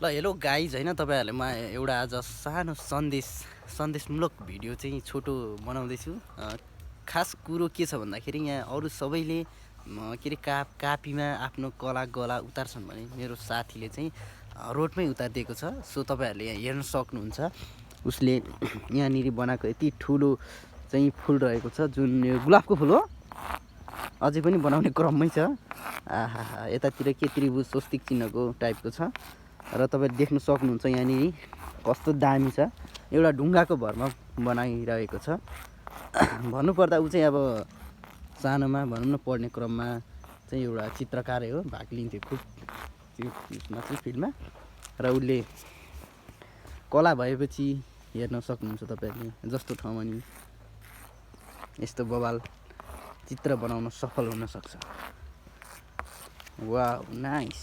ल hello guys हैन तपाईहरुले म एउटा आज सानो सन्देशमूलक भिडियो चाहिँ छोटो बनाउँदैछु। खास कुरो के छ भन्दाखेरि यहाँ अरु सबैले के रे कापीमा आफ्नो कला गला उतार्छन् भने मेरो साथीले चाहिँ रोडमै उतारिदिएको छ। सो तपाईहरुले यहाँ हेर्न सक्नुहुन्छ। उसले यहाँनिर बनाएको यति ठुलो चाहिँ फुल रहेको छ जुन यो गुलाबको फुल हो। अझै पनि बनाउने क्रममै छ। आहा यतातिर के त्रिभुज स्वस्तिक चिन्हको टाइपको छ र तपाईले देख्न सक्नुहुन्छ यहाँनिर कस्तो दामी छ। एउटा ढुङ्गाको भरमा बनाइरहेको छ। भन्नुपर्दा उ चाहिँ अब सानोमा भनौँ न पढ्ने क्रममा चाहिँ एउटा चित्रकारै हो। भाग लिन्थ्यो खुब त्यो उसमा चाहिँ फिल्डमा र उसले कला भएपछि हेर्न सक्नुहुन्छ तपाईहरुले जस्तो ठाउँमा नि यस्तो बवाल चित्र बनाउन सफल हुन सक्छ। Wow nice.